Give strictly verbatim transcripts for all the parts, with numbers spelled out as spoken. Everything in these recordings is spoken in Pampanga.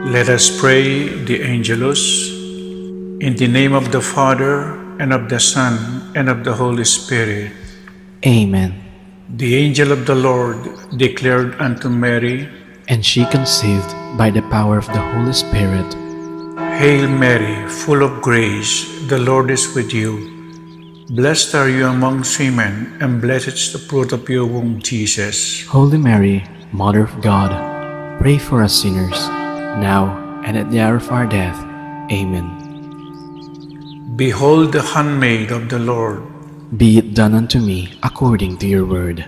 Let us pray the Angelus. In the name of the Father, and of the Son, and of the Holy Spirit. Amen. The angel of the Lord declared unto Mary, and she conceived by the power of the Holy Spirit. Hail Mary, full of grace, the Lord is with you. Blessed are you amongst women, and blessed is the fruit of your womb, Jesus. Holy Mary, Mother of God, pray for us sinners, now and at the hour of our death. Amen. Behold the handmaid of the Lord. Be it done unto me according to your word.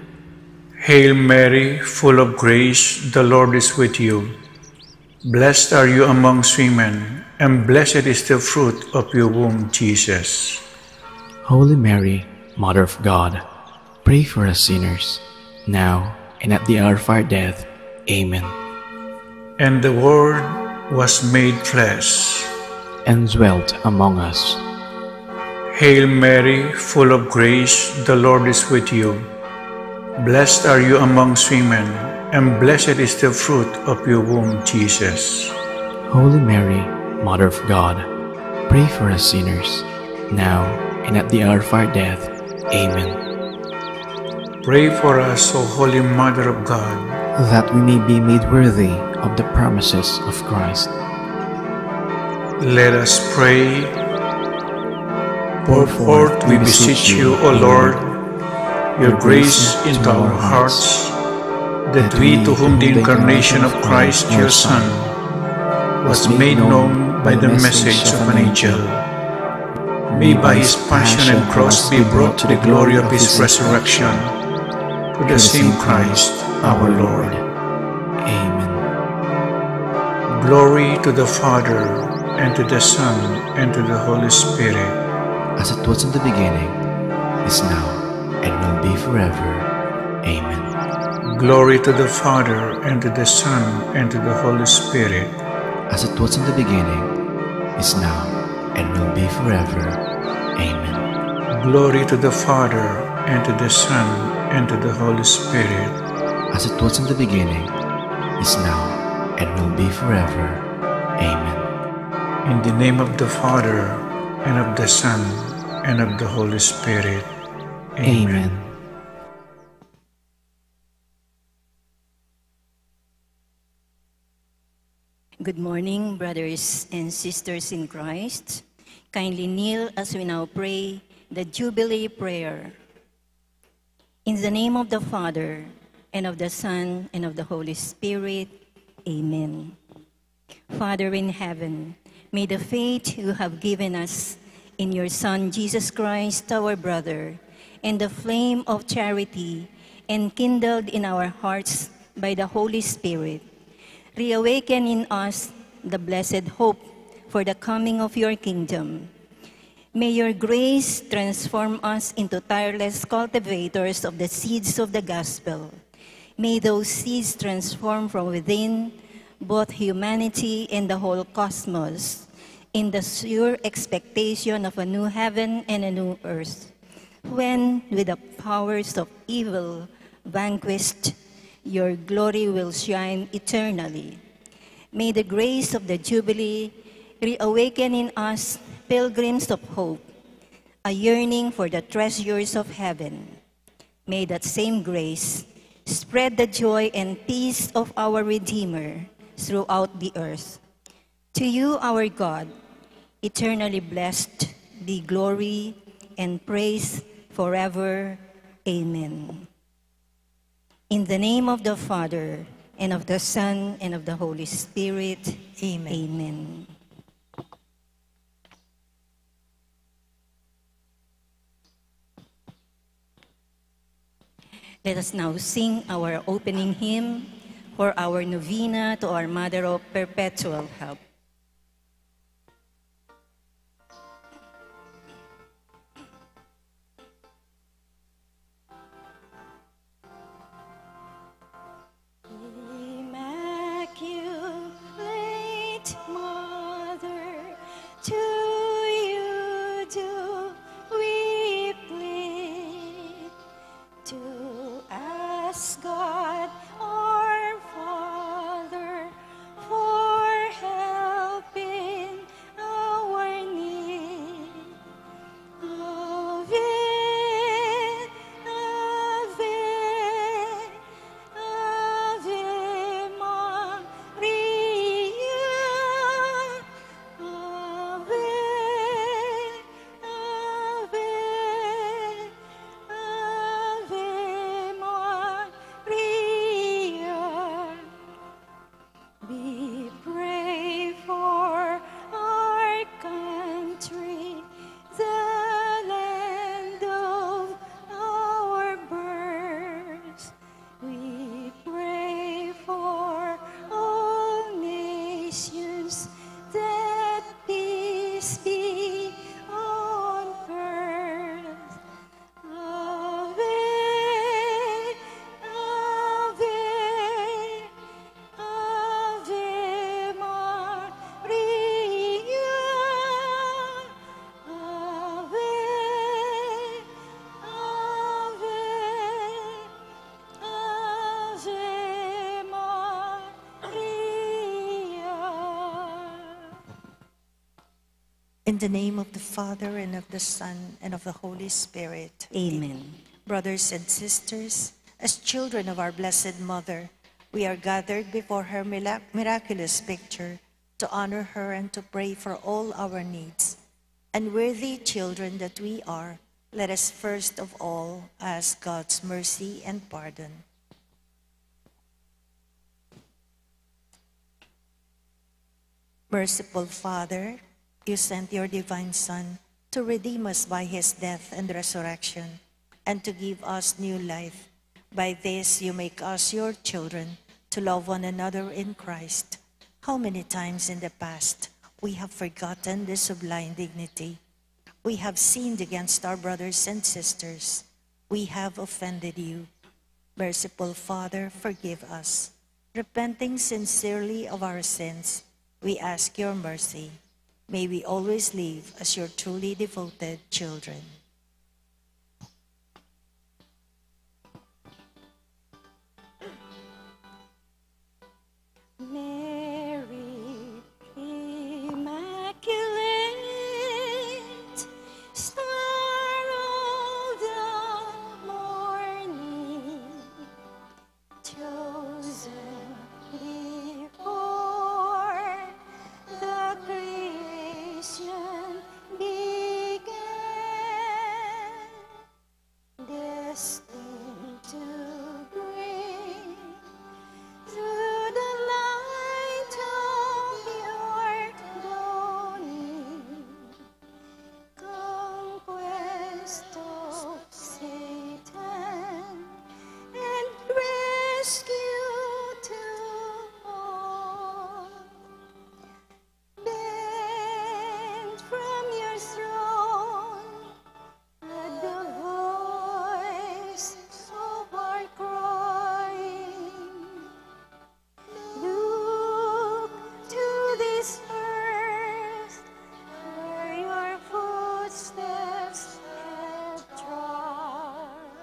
Hail Mary, full of grace, the Lord is with you. Blessed are you amongst women, and blessed is the fruit of your womb, Jesus. Holy Mary, Mother of God, pray for us sinners, now and at the hour of our death. Amen. And the Word was made flesh and dwelt among us. Hail Mary, full of grace, the Lord is with you. Blessed are you amongst women, and blessed is the fruit of your womb, Jesus. Holy Mary, Mother of God, pray for us sinners, now and at the hour of our death. Amen. Pray for us, O Holy Mother of God, that we may be made worthy of the promises of Christ. Let us pray. Pour forth, we beseech you, O Lord, your grace into our hearts, that we, to whom the incarnation of Christ, your Son, was made known by the message of an angel, may by his passion and cross be brought to the glory of his resurrection. Through the same Christ our Lord. Amen. Glory to the Father, and to the Son, and to the Holy Spirit. As it was in the beginning, is now, and will be forever. Amen. Glory to the Father, and to the Son, and to the Holy Spirit. As it was in the beginning, is now, and will be forever. Amen. Glory to the Father, and to the Son, and to the Holy Spirit. As it was in the beginning, is now, and will be forever. Amen. In the name of the Father, and of the Son, and of the Holy Spirit. Amen. Amen. Good morning, brothers and sisters in Christ. Kindly kneel as we now pray the Jubilee prayer. In the name of the Father, and of the Son, and of the Holy Spirit. Amen. Father in heaven, may the faith you have given us in your Son, Jesus Christ, our brother, and the flame of charity enkindled in our hearts by the Holy Spirit, reawaken in us the blessed hope for the coming of your kingdom. May your grace transform us into tireless cultivators of the seeds of the gospel. May those seeds transform from within both humanity and the whole cosmos in the sure expectation of a new heaven and a new earth, when, with the powers of evil vanquished, your glory will shine eternally. May the grace of the Jubilee reawaken in us pilgrims of hope, a yearning for the treasures of heaven. May that same grace spread the joy and peace of our Redeemer throughout the earth. To you, our God, eternally blessed be glory and praise forever. Amen. In the name of the Father, and of the Son, and of the Holy Spirit. Amen. Amen. Let us now sing our opening hymn for our novena to our Mother of Perpetual Help. Immaculate Mother, to you do we plead, to ask God our Father for In the name of the Father, and of the Son, and of the Holy Spirit. Amen. Brothers and sisters, as children of our Blessed Mother, we are gathered before her mirac-, miraculous picture to honor her and to pray for all our needs. And worthy children that we are, let us first of all ask God's mercy and pardon. Merciful Father, you sent your divine Son to redeem us by his death and resurrection, and to give us new life. By this you make us your children, to love one another in Christ. How many times in the past we have forgotten this sublime dignity? We have sinned against our brothers and sisters. We have offended you. Merciful Father, forgive us. Repenting sincerely of our sins, we ask your mercy. May we always live as your truly devoted children. Mary Immaculate, Star of the morning, chosen before the creation began, destined to bring through the light of your dawning, conquest of Satan and rescue to all. Bend from your throne at the voice of our crying. Look to this earth where your footsteps have trod.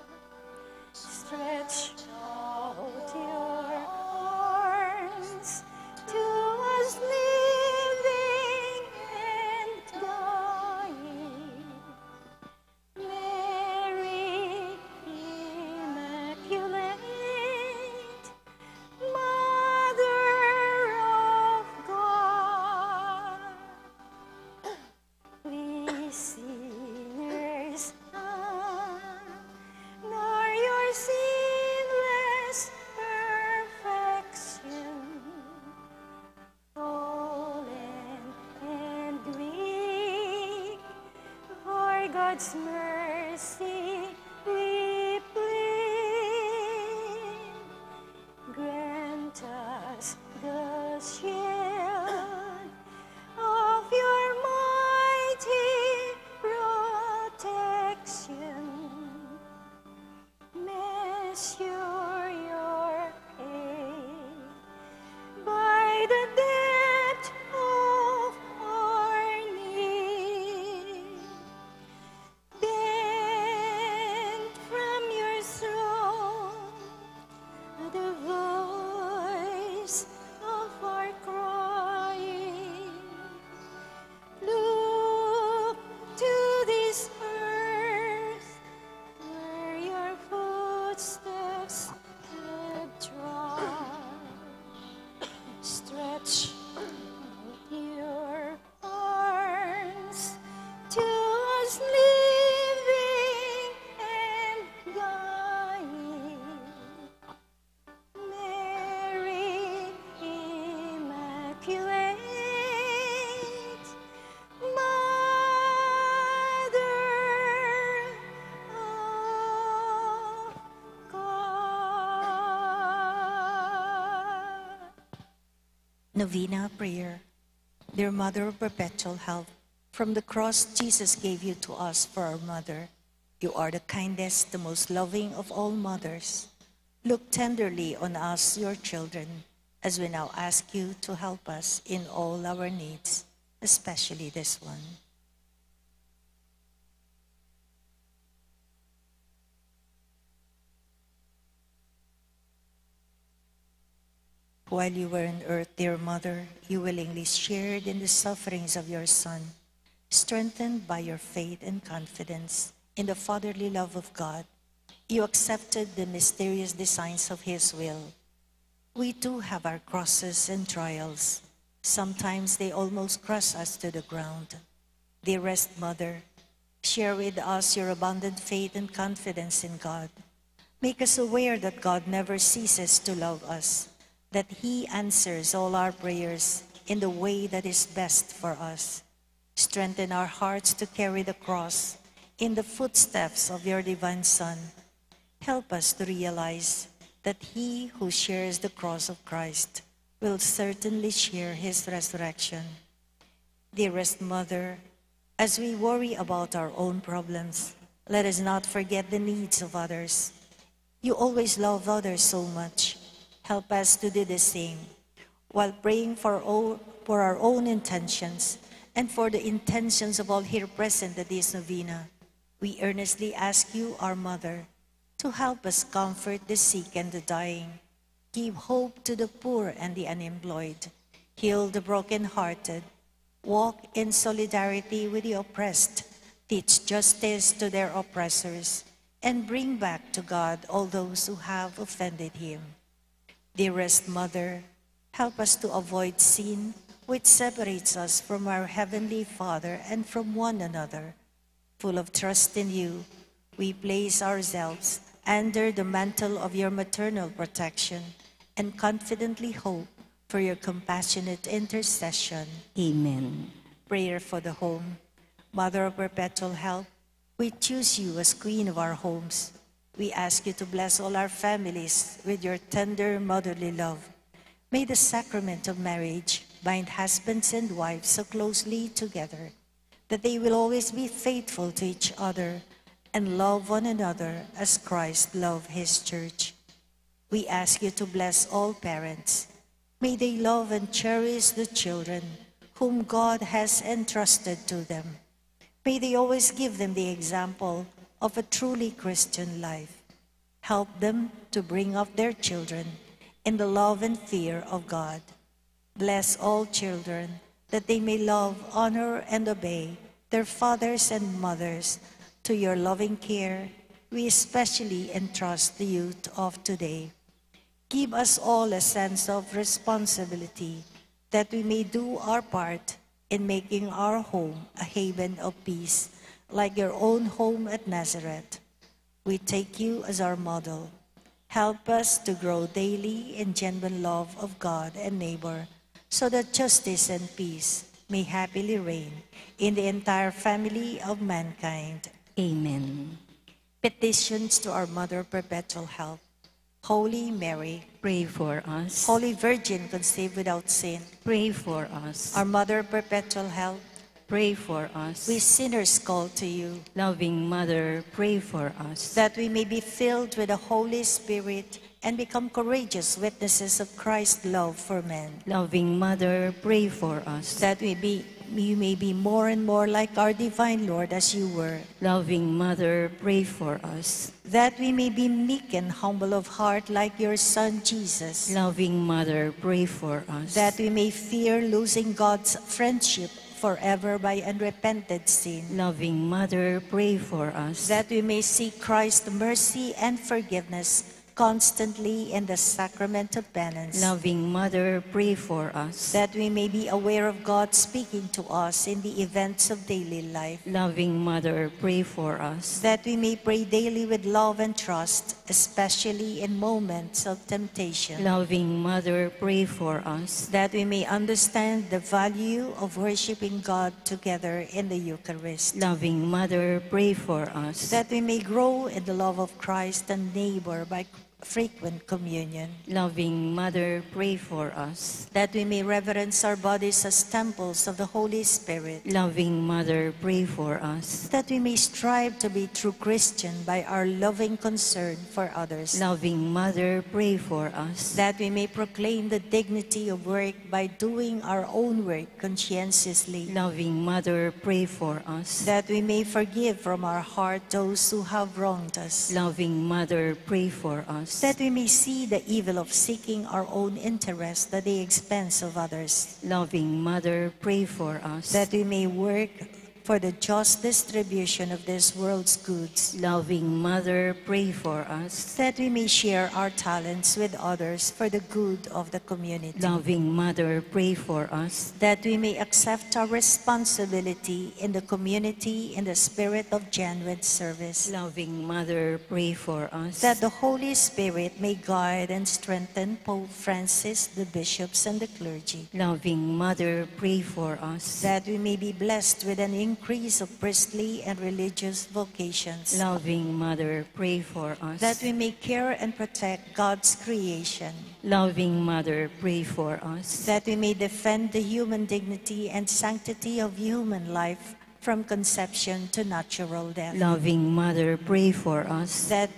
Stretch out your arms to us living and dying. Mary Immaculate, Mother of God, we sinners honor your sinless perfection. Fallen and weak, for God's mercy we plead. Grant us the shield of your mighty protection. Measure your aid by the depth of our need. Bend from your throne the voice of our crying. Look to this earth where your footsteps have trod. Stretch out your arms to us living and dying. Mary Immaculate, Mother of God. Novena prayer. Dear Mother of Perpetual Help, from the cross Jesus gave you to us for our mother. You are the kindest, the most loving of all mothers. Look tenderly on us, your children, as we now ask you to help us in all our needs, especially this one. While you were on earth, dear Mother, you willingly shared in the sufferings of your Son. Strengthened by your faith and confidence in the fatherly love of God, you accepted the mysterious designs of His will. We too have our crosses and trials. Sometimes they almost crush us to the ground. Dearest Mother, share with us your abundant faith and confidence in God. Make us aware that God never ceases to love us, that He answers all our prayers in the way that is best for us. Strengthen our hearts to carry the cross in the footsteps of your divine Son. Help us to realize that he who shares the cross of Christ will certainly share his resurrection. Dearest Mother, as we worry about our own problems, let us not forget the needs of others. You always love others so much. Help us to do the same while praying for, o- for our own intentions and for the intentions of all here present at this novena. We earnestly ask you, our Mother, to help us comfort the sick and the dying, give hope to the poor and the unemployed, heal the brokenhearted, walk in solidarity with the oppressed, teach justice to their oppressors, and bring back to God all those who have offended him. Dearest Mother, help us to avoid sin which separates us from our Heavenly Father and from one another. Full of trust in you, we place ourselves under the mantle of your maternal protection and confidently hope for your compassionate intercession. Amen. Prayer for the home. Mother of perpetual help, we choose you as Queen of our homes. We ask you to bless all our families with your tender motherly love. May the sacrament of marriage bind husbands and wives so closely together that they will always be faithful to each other and love one another as Christ loved his church. We ask you to bless all parents. May they love and cherish the children whom God has entrusted to them. May they always give them the example of a truly Christian life. Help them to bring up their children in the love and fear of God. Bless all children that they may love, honor, and obey their fathers and mothers. To your loving care, we especially entrust the youth of today. Give us all a sense of responsibility that we may do our part in making our home a haven of peace, like your own home at Nazareth. We take you as our model. Help us to grow daily in genuine love of God and neighbor, so that justice and peace may happily reign in the entire family of mankind. Amen. Petitions to our Mother Perpetual Help. Holy Mary, pray for us. Holy Virgin conceived without sin, pray for us. Our Mother Perpetual Help, pray for us. We sinners call to you. Loving Mother, pray for us. That we may be filled with the Holy Spirit and become courageous witnesses of Christ's love for men. Loving Mother, pray for us. That we be, we may be more and more like our divine Lord as you were. Loving Mother, pray for us. That we may be meek and humble of heart like your Son Jesus. Loving Mother, pray for us. That we may fear losing God's friendship forever by unrepented sin. Loving Mother, pray for us. That we may seek Christ's mercy and forgiveness constantly in the sacrament of penance. Loving Mother, pray for us. That we may be aware of God speaking to us in the events of daily life. Loving Mother, pray for us. That we may pray daily with love and trust, especially in moments of temptation. Loving Mother, pray for us. That we may understand the value of worshiping God together in the Eucharist. Loving Mother, pray for us. That we may grow in the love of Christ and neighbor by frequent communion. Loving Mother, pray for us. That we may reverence our bodies as temples of the Holy Spirit. Loving Mother, pray for us. That we may strive to be true Christian by our loving concern for others. Loving Mother, pray for us. That we may proclaim the dignity of work by doing our own work conscientiously. Loving Mother, pray for us. That we may forgive from our heart those who have wronged us. Loving Mother, pray for us. That we may see the evil of seeking our own interest at the expense of others. Loving Mother, pray for us. That we may work for the just distribution of this world's goods. Loving Mother, pray for us. That we may share our talents with others for the good of the community. Loving Mother, pray for us. That we may accept our responsibility in the community in the spirit of genuine service. Loving Mother, pray for us. That the Holy Spirit may guide and strengthen Pope Francis, the bishops, and the clergy. Loving Mother, pray for us. That we may be blessed with an increase of priestly and religious vocations. Loving Mother, pray for us. That we may care and protect God's creation. Loving Mother, pray for us. That we may defend the human dignity and sanctity of human life from conception to natural death. Loving Mother, pray for us. That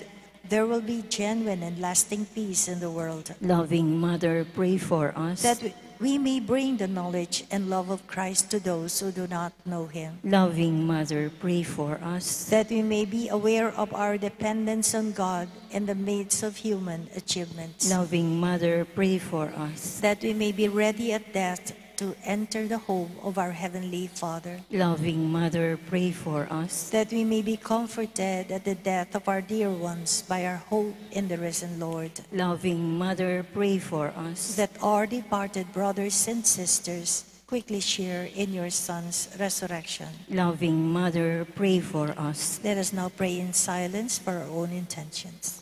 there will be genuine and lasting peace in the world. Loving Mother, pray for us. That we, we may bring the knowledge and love of Christ to those who do not know him. Loving Mother, pray for us. That we may be aware of our dependence on God in the midst of human achievements. Loving Mother, pray for us. That we may be ready at death to enter the home of our Heavenly Father. Loving Mother, pray for us. That we may be comforted at the death of our dear ones by our hope in the risen Lord. Loving Mother, pray for us. That our departed brothers and sisters quickly share in your Son's resurrection. Loving Mother, pray for us. Let us now pray in silence for our own intentions.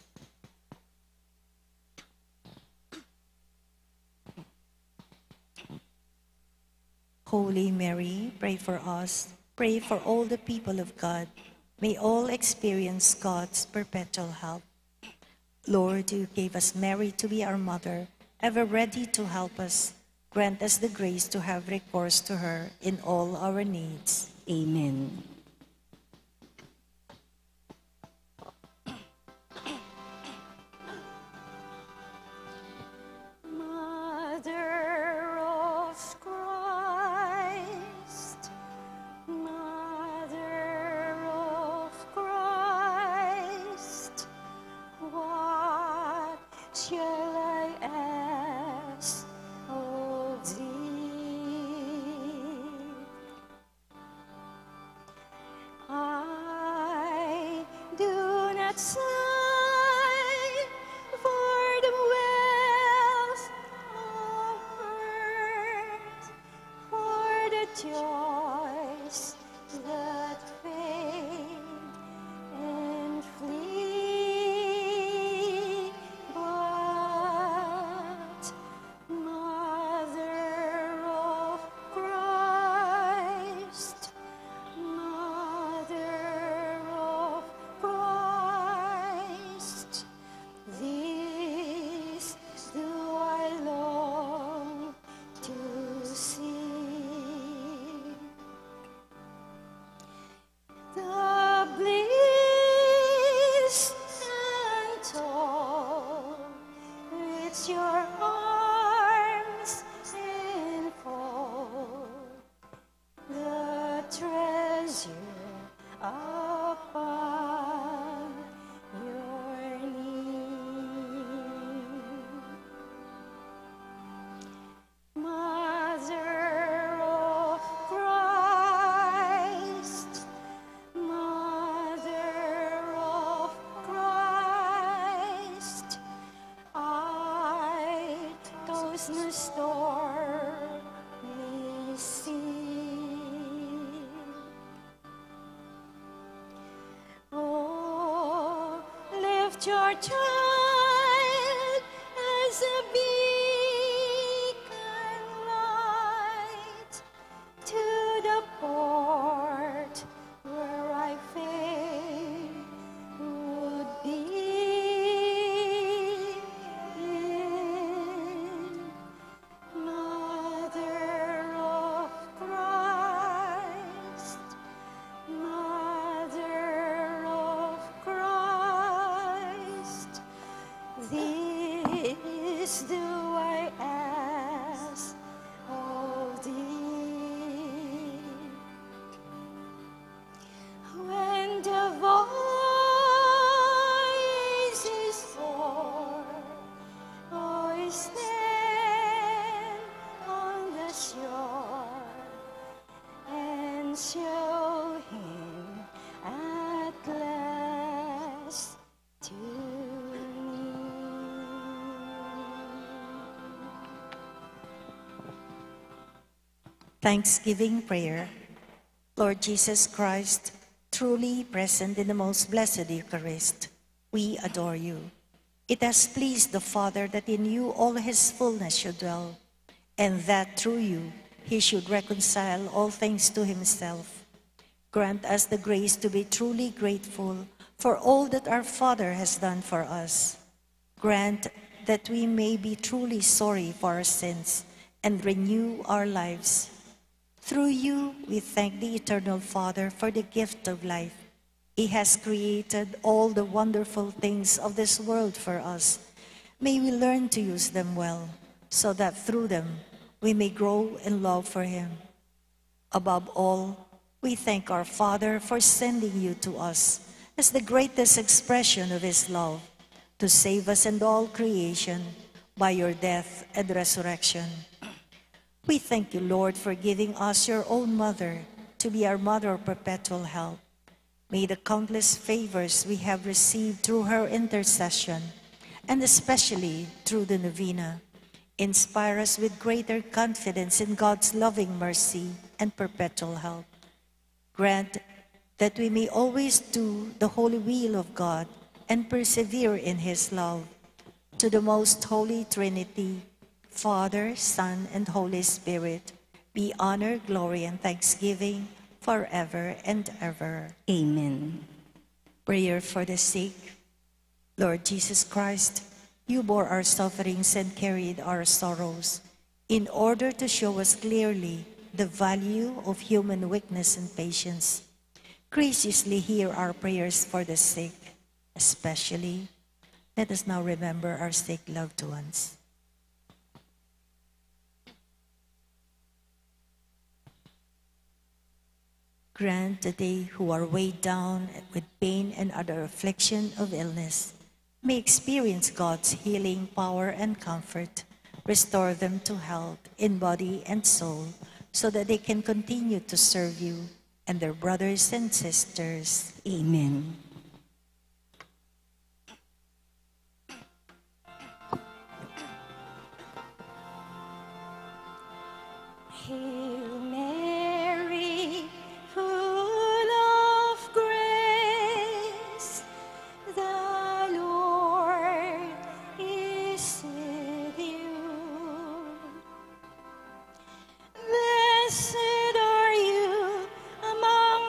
Holy Mary, pray for us. Pray for all the people of God. May all experience God's perpetual help. Lord, you gave us Mary to be our mother, ever ready to help us. Grant us the grace to have recourse to her in all our needs. Amen. Mother of Christ, Mother of Christ, what shall I ask of thee? I do not sigh for the wealth of earth, for the joys that fade and flee, but Mother of Christ, Mother of Christ, this do I long to see. The bliss untold which your arms enfold, the treasure upon your knee. Mother of Christ, Mother of Christ, I those no stormy sea. Oh, lift your child as a beacon light to the port where I fain would be. Mother of Christ, Mother of Christ, this do I ask of thee. When the voice is hoarse, I stand on the shore and show Thanksgiving prayer. Lord Jesus Christ, truly present in the most blessed Eucharist, we adore you. It has pleased the Father that in you all his fullness should dwell, and that through you he should reconcile all things to himself. Grant us the grace to be truly grateful for all that our Father has done for us. Grant that we may be truly sorry for our sins and renew our lives. Through you, we thank the Eternal Father for the gift of life. He has created all the wonderful things of this world for us. May we learn to use them well, so that through them we may grow in love for him. Above all, we thank our Father for sending you to us as the greatest expression of his love, to save us and all creation by your death and resurrection. We thank you, Lord, for giving us your own mother to be our mother of perpetual help. May the countless favors we have received through her intercession, and especially through the novena, inspire us with greater confidence in God's loving mercy and perpetual help. Grant that we may always do the holy will of God and persevere in his love. To the most holy Trinity, Father, Son, and Holy Spirit, be honor, glory, and thanksgiving forever and ever. Amen. Prayer for the sick. Lord Jesus Christ, you bore our sufferings and carried our sorrows in order to show us clearly the value of human weakness and patience. Graciously hear our prayers for the sick, especially. Let us now remember our sick loved ones. Grant that they who are weighed down with pain and other affliction of illness may experience God's healing power and comfort. Restore them to health in body and soul, so that they can continue to serve you and their brothers and sisters. Amen. Hail Mary, full of grace, the Lord is with you. Blessed are you among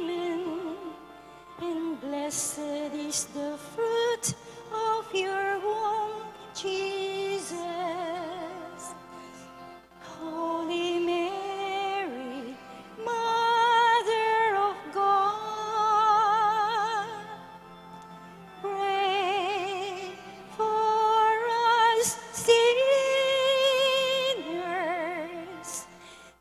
women, and blessed is the fruit of your womb, Jesus. Holy Mary, Mother of God, pray for us sinners,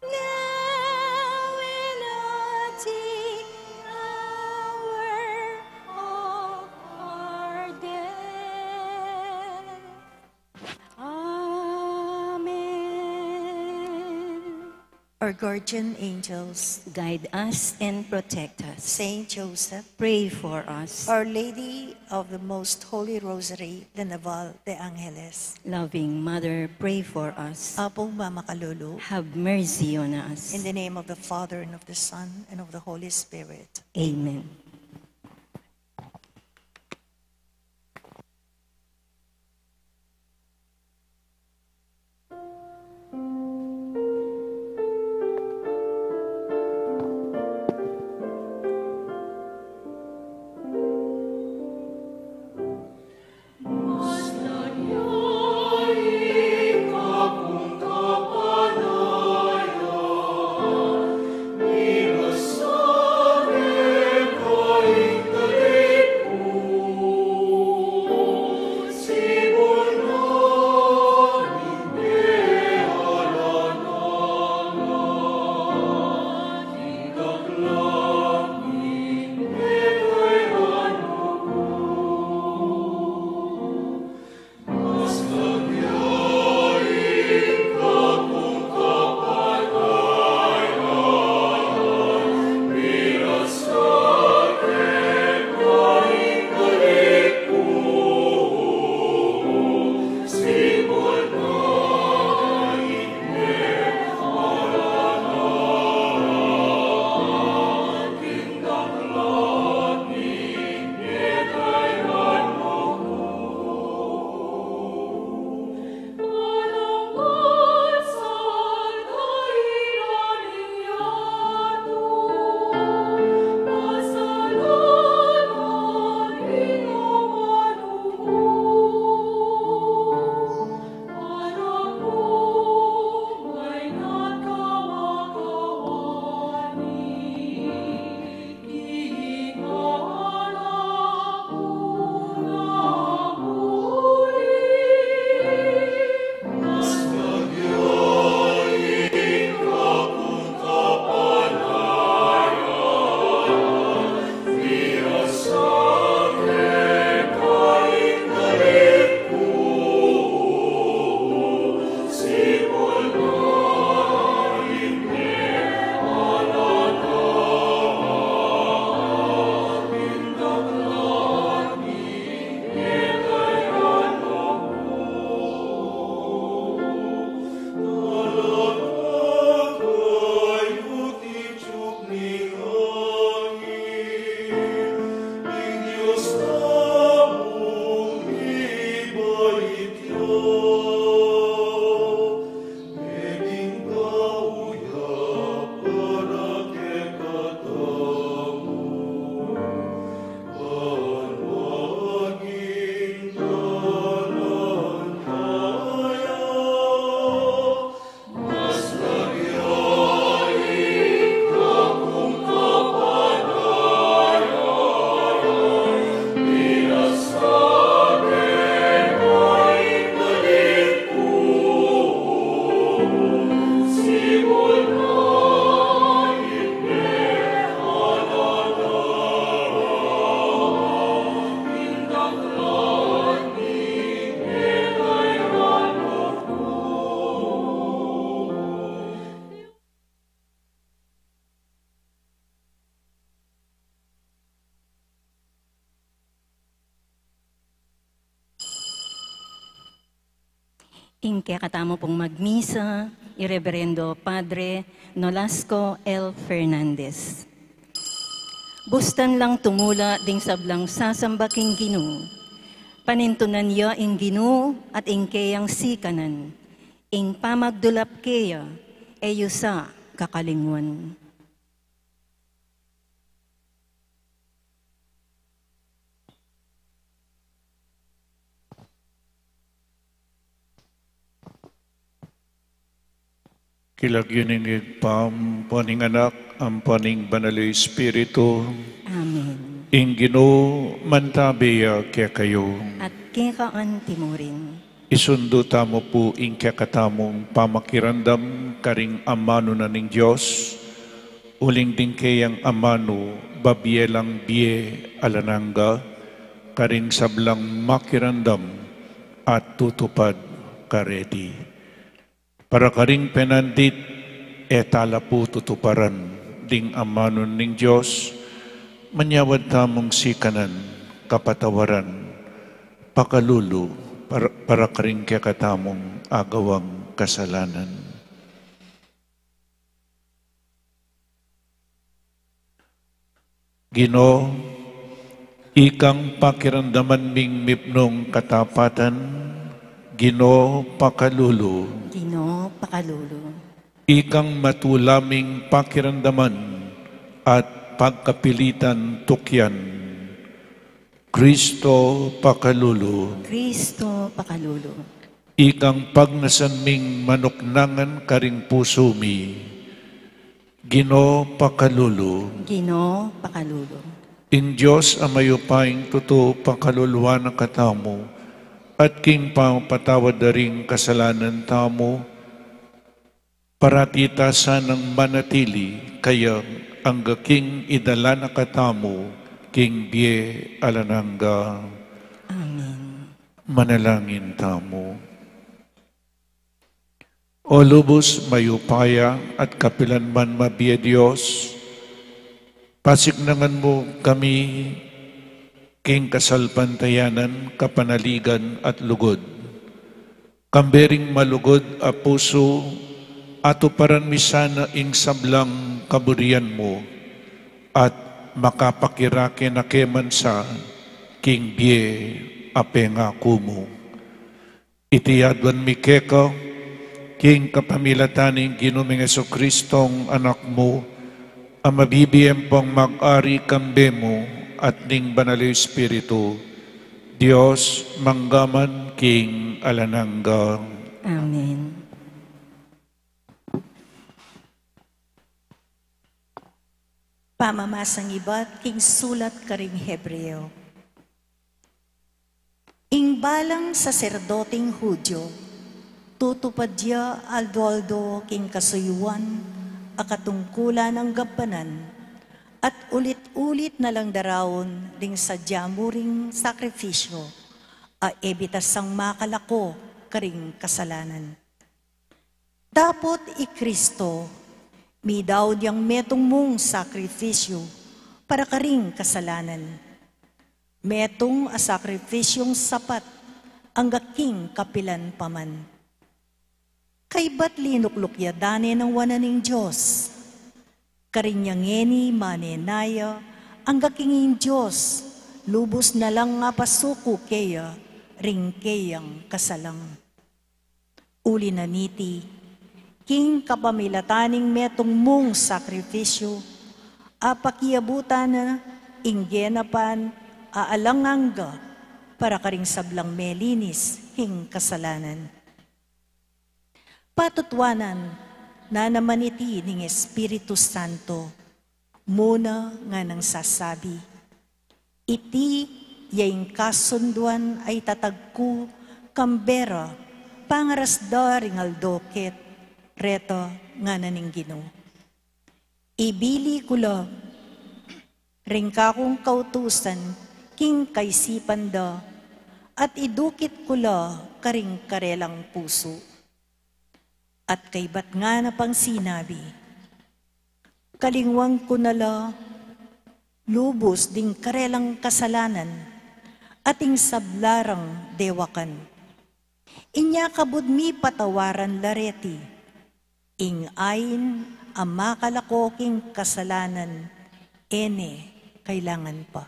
now and at the hour of our death. Amen. Our guardian angels, guide us and protect us. Saint Joseph, pray for us. Our Lady of the Most Holy Rosary de Naval de Angeles, loving Mother, pray for us. Apong Mama Kalulu, have mercy on us. In the name of the Father, and of the Son, and of the Holy Spirit. Amen. Ing kekatamu pung magmisa, i Reverendo Padre Nolasco L. Fernandez. Bustan lang tumula ding sablang sasamba king Ginu. Panintunan ya ing Ginu at ing keyang sikanan. Ing pamagdulap keya, e yu sa kakalingwan. King lagyu ning Ibpa, ampo ning Anak, ampo ning Banal a Espiritu. Amen. Ing Ginu mantabi ya kekayu. At keka antimurin. Isundu tamu pu ing kekatamung pamakiramdam karing amanu na ning Dios, uling ding keyang amanu babie lang bie alang angga, karing sablang makiramdam at tutupad kareti. Para karing penandit, e tala pu tutuparan ding amanu ning Dios, manyawad tamung sikanan, kapatawaran, pakalulu, para, para karing kekatamung agawang kasalanan. Ginu, ikang pakiramdaman ming mipnung katapatan, Ginu, pakalulu. Ginu, pakalulu. Ikang matula ming pakiramdaman at pagkapilitan tukyan, Kristo, pakalulu. Kristo, pakalulu. Ikang pagnasan ming manuknangan karing pusu mi, Ginu, pakalulu. Ginu, pakalulu. Ing Dios a mayupayang tutu pakaluluan na katamu, at king pamapatawad da ring kasalanan tamu, parati ta sanang manatili kaya angga king idala na katamu king bie alang angga. Amen. Manalangin tamu. O lubus mayupaya at kapilan man mabie Dios, pasiknangan mu kami king kasalpantayanan, kapanaligan at lugud. Kambe ring malugud a pusu, atuparan mi sana ing sablang kaburian mu, at makapakirake na ke man sa king bie a pengaku mu. Iti aduan mi keka, king kapamilatan ning Ginu ming Jesucristong Anak mu, a mabibie ampong mag-ari kambe mu at ning Banal a Espiritu, Dios, mangga man king alang angga. Amen. Pamamasang ibat king sulat karing Hebreo. Ing balang saserdoting Judio, tutupad ya aldo-aldo king kasuyuan a katungkulan nang gabanan, at ulit-ulit na lang daraun ding sadya mu ring sakrifisyo, a e bitasang makalako karing kasalanan. Dapot i Kristo, midaun yang metung mung sakrifisyo para karing kasalanan. Metung a sakrifisyong sapat angga king kapilan pa man. Kaybat linukluk ya dane nang wanan ning Dios. Karin yang ngeni manenaya angga king ing Dios lubus na lang apasuku keya ring keyang kasalang. Uli na niti, king kapamilatan ning metung mung sakrifisyo, apakiabutan na ing genapan a alang angga para karing sablang melinis king kasalanan. Patutuanan na naman iti ning Espiritu Santo, muna nganang sasabi, "Iti ya ing kasunduan a itatag ku kambe ra pangarasda ring aldo ket reta," ngana ning Ginu. "Ibili ku la ring kakung kautusan king kaisipan da, at idukit ku la karing karelang pusu." At kaybat ngana pang sinabi, "Kalingwan ku na la lubus ding karelang kasalanan at ing sabla rang dewakan." Inya kabud mipatawaran la reti, ing ain a makalako king kasalanan, e ne kailangan pa.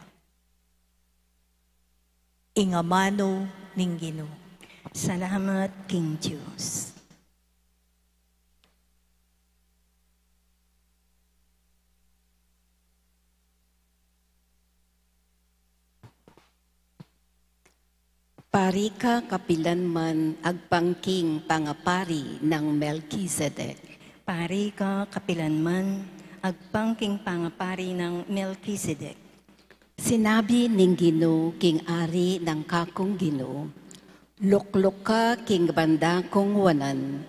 Ing amanu ning Ginu. Salamat king Dios. Pari ka kapilanman agpang king pangapari nang Melkisedek. Pari ka kapilanman agpang king pangapari nang Melkisedek. Sinabi ning Ginu king ari nang kakung Ginu, lukluk ka king banda kung wanan.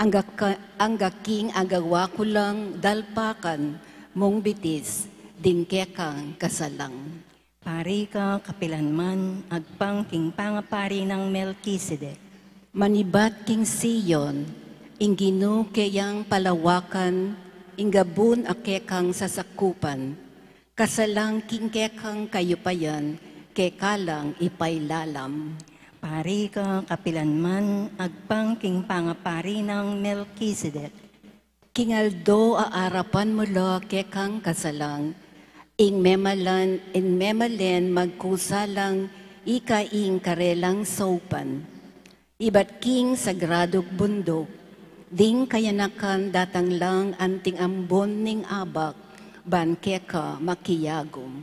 Angga ka, angga king agawa ku lang dalpakan mung bitis ding kekang kasalang. Pari ka kapilanman agpang king pangapari nang Melkisedek. Manibat king Sion, ing Ginu keyang palawakan, ing gabun a kekang sasakupan. Kasalang king kekang kayupayan, keka lang ipailalam. Pari ka kapilanman agpang king pangapari nang Melkisedek. King aldo a arapan mu la kekang kasalang, ing memalan, ing memalen magkusa lang ika ing karelang saupan. Ibat king sagradung bunduk, ding kayanakan datang lang anting ambun ning abak, ban keka makiagum.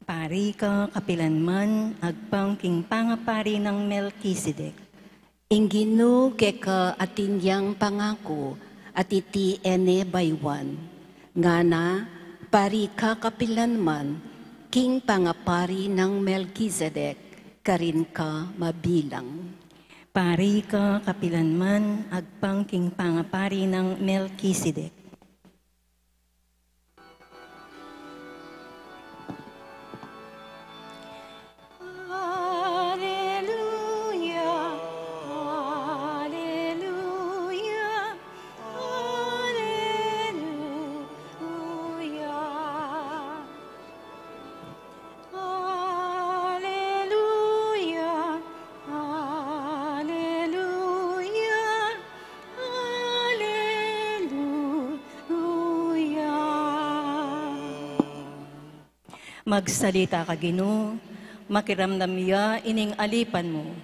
Pari ka kapilanman agpang king pangapari nang Melkisedek. Ing Ginu keka atin yang pangaku, at iti e ne baywan. Ngana, pari ka kapilanman, king pangapari nang Melkisedek, karin ka mabilang. Pari ka kapilanman agpang king pangapari nang Melkisedek. Aleluya, aleluya, aleluya. Aleluya, aleluya, aleluya. Magsalita ka, Ginu, makiramdam ya ining alipan mu,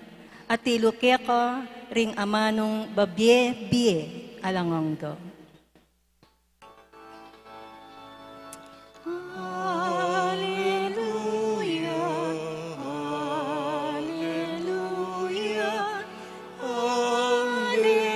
at ilu keka ring amanung babie-bie alang angga. Aleluya, aleluya, aleluya.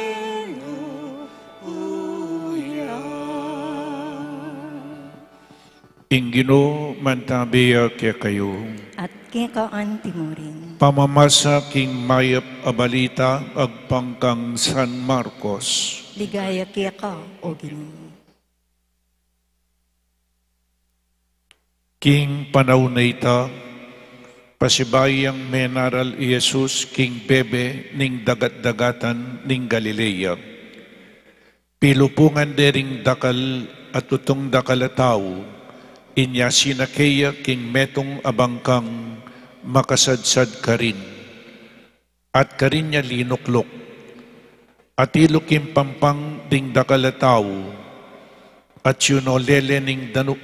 Ing Ginu mantabi ya kekayu. At keka anti mu rin. Pamamasa king mayap a balita agpang kang San Marcos. Ligaya keka, O Ginu. King panaun a ita, pasibayu yang menaral i Jesus king bebe ning dagat-dagatan ning Galilea. Pilupungan de ring dakal a tutung dakal a tau, inya sinake ya king metung a bangkang makasadsad karin. At karin ya linukluk. At ilu king pampang ding dakal a tau, at yunole le ning danub,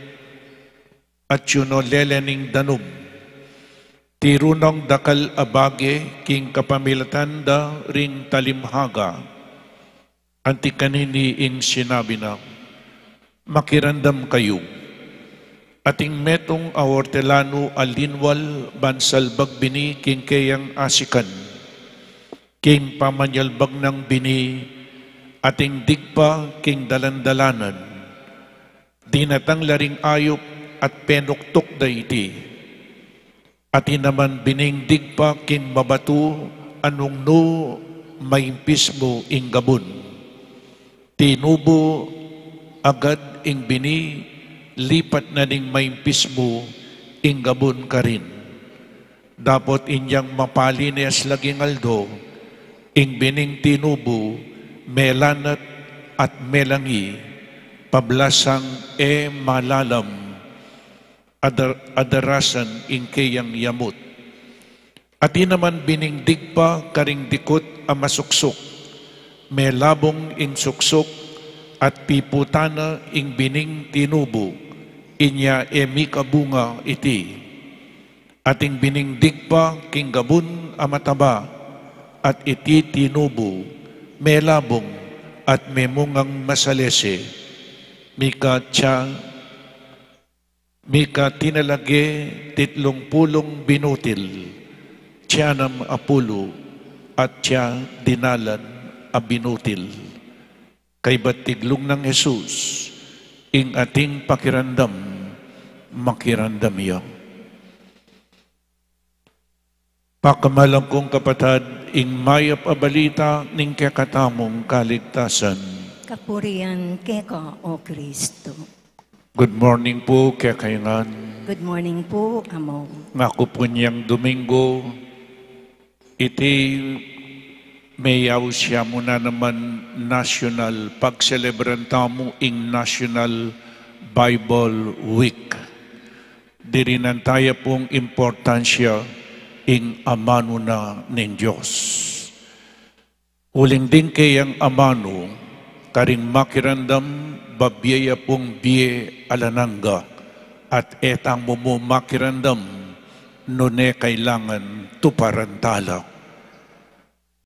at yunole le ning danub. Tiru nong dakal a bage king kapamilatan da ring talimhaga. Anti kanini ing sinabi na, "Makiramdam kayu." At ing metung a ortelanu a linwal ban salbag bini king keyang asikan. King pamanyalbag nang bini, ating digpa king dalan-dalanan. Dinatang la ring ayup at penuktuk da iti. Atin naman bining digpa king mabatu a nung nu maimpis mu ing gabun. Tinubu agad ing bini, lipat na ning maimpis mu ing gabun karin. Dapot inyang mapali ne aslaging aldo, ing bining tinubu, melanat at melangi, pablasang e malalam, adar-, adarasan ing keyang yamut. Atin naman bining digpa karing dikut a masuksuk, melabung ing suksuk, at piputan na ing bining tinubu, inya e mika bunga iti. Ating bining digpa king gabun a mataba, at iti tinubu, melabung, at memungang masalese. Mika tia, mika tinalage titlung pulung binutil, tianam a pulu, at tia dinalan a binutil. Kaybat tiglung nang Jesus, ing ating pakiramdam, makiramdam ya. Pakamalan kung kapatad, ing mayap a balita ning kekatamung kaligtasan. Kapurian keka, O Kristo. Good morning pu kekayu ngan. Good morning pu, Among. Ngaku pu inyang Domingo, iti meyaus ya mu na naman national, pagselebran tamu ing National Bible Week. Dirinan taya pung importansya ing amanu na ning Dios. Uling ding kayang amanu, karing makiramdam, babie ya pung bie alang angga, at e tamu mu makiramdam, nune kailangan tuparan tala.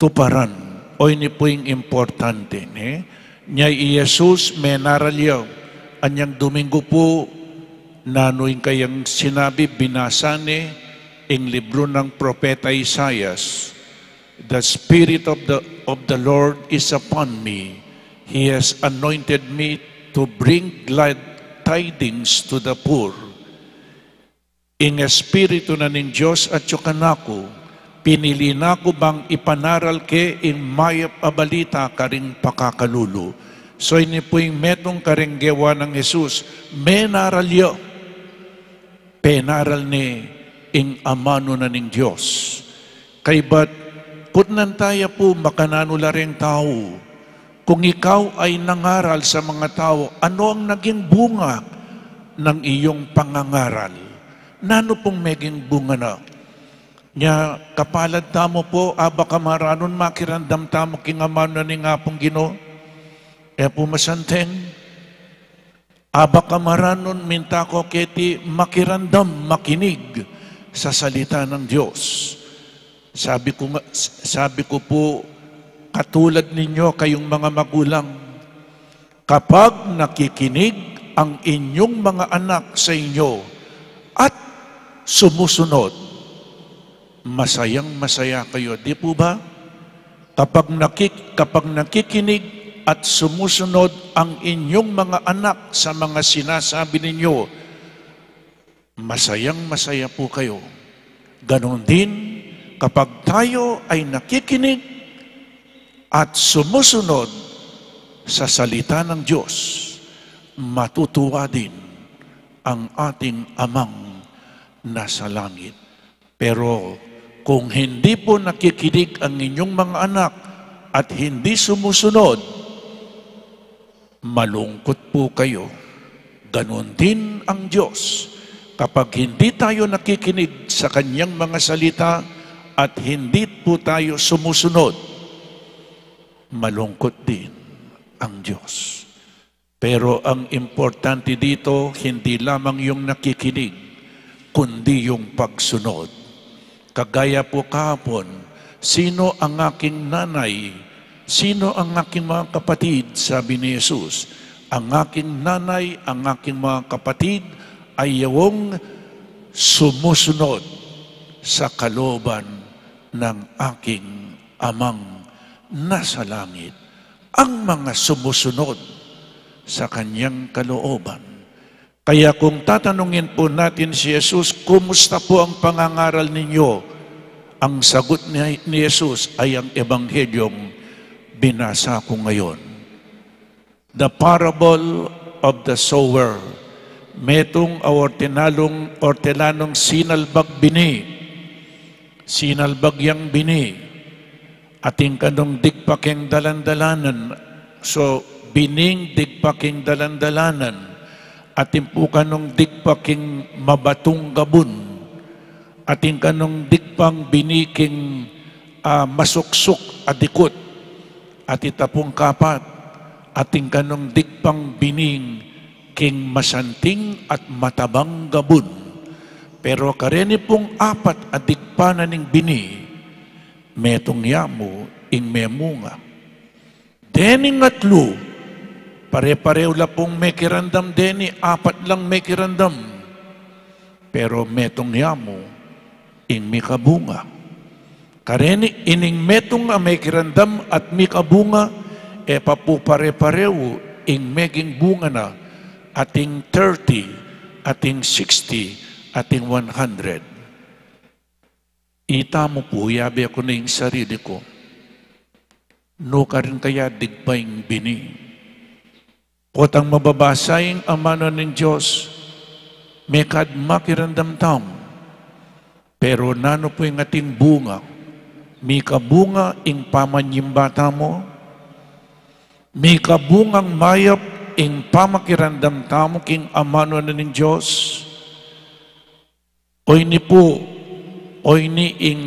Tuparan, o ini pu ing importante, ne? Nya i Jesus, menaral ya, anyang Domingo pu, nanu ing kayang sinabi, binasa ne ing libru nang Propeta Isaias, "The Spirit of the, of the Lord is upon me. He has anointed me to bring glad tidings to the poor." Ing Espiritu na ning Dios atyu kanaku, pinili na ku bang ipanaral ke ing mayap a balita karing pakakalulu. So, ini pu ing metung karing gewa nang Jesus, menaral ya, penaral ne ing amanu na ning Dios. Kaybat, kutnan taya pu makananu la reng tau. Kung ikaw ay nangaral sa mga tau, ano ang naging bunga ng iyong pangangaral? Nanu pung meging bunga na? Nya, kapalad tamu pu, a baka maranun makiramdam tamu king amanu na ning Apung Ginu. E pu masanteng? A baka maranun minta ko keti makiramdam, makinig sa salita ng Diyos. Sabi ko nga, sabi ko po, katulad ninyo, kayong mga magulang, kapag nakikinig ang inyong mga anak sa inyo at sumusunod, masayang-masaya kayo, di po ba? Kapag nakik-, kapag nakikinig at sumusunod ang inyong mga anak sa mga sinasabi ninyo, masayang-masaya po kayo. Ganon din, kapag tayo ay nakikinig at sumusunod sa salita ng Diyos, matutuwa din ang ating Amang nasa langit. Pero kung hindi po nakikinig ang inyong mga anak at hindi sumusunod, malungkot po kayo. Ganun din ang Diyos. Kapag hindi tayo nakikinig sa kanyang mga salita at hindi po tayo sumusunod, malungkot din ang Diyos. Pero ang importante dito, hindi lamang yung nakikinig, kundi yung pagsunod. Kagaya po kahapon, "Sino ang aking nanay? Sino ang aking mga kapatid?" Sabi ni Jesus, "Ang aking nanay, ang aking mga kapatid ay yung sumusunod sa kalooban ng aking Amang nasa langit." Ang mga sumusunod sa kanyang kalooban. Kaya kung tatanungin po natin si Jesus, "Kumusta po ang pangangaral ninyo?" Ang sagot ni, ni Jesus ay ang ebanghelyong binasa ko ngayon. The parable of the sower. Metung a ortenalung, ortelanung sinalbag bini. Sinalbag yang bini. Atin kanung digpa king dalan-dalanan. So, bining digpa king dalan-dalanan. Atin pu kanung digpa king mabatung gabun. Atin kanung dikpang bini king, ah, masuksuk a dikut. At ita pung kapat, atin kanung dikpang bining king masanting at matabang gabun. Pero kareni pung apat a dikpa na ning bini, metung ya mu ing memunga. Dening atlu, pare-parehu la pung mekiramdam deni, apat lang mekiramdam. Pero metung ya mu ing mikabunga. Kareni ining metung a mekiramdam at mikabunga, e pa pu pare-parehu ing meging bunga na, ating thirty, ating sixty, ating one hundred. Ita mu pu, yabe ku na ing sarili ku. Nu karin kaya digpa ing bini? Potang mababasa ing amanu ning Dios, mekad makiramdam tamu. Pero nanu pu ing ating bunga? Mikabunga ing pamanyimba tamu? Mikabungang mayap ing pamakiramdam tamu king amanu na ning Dios? O ini pu, o ini ing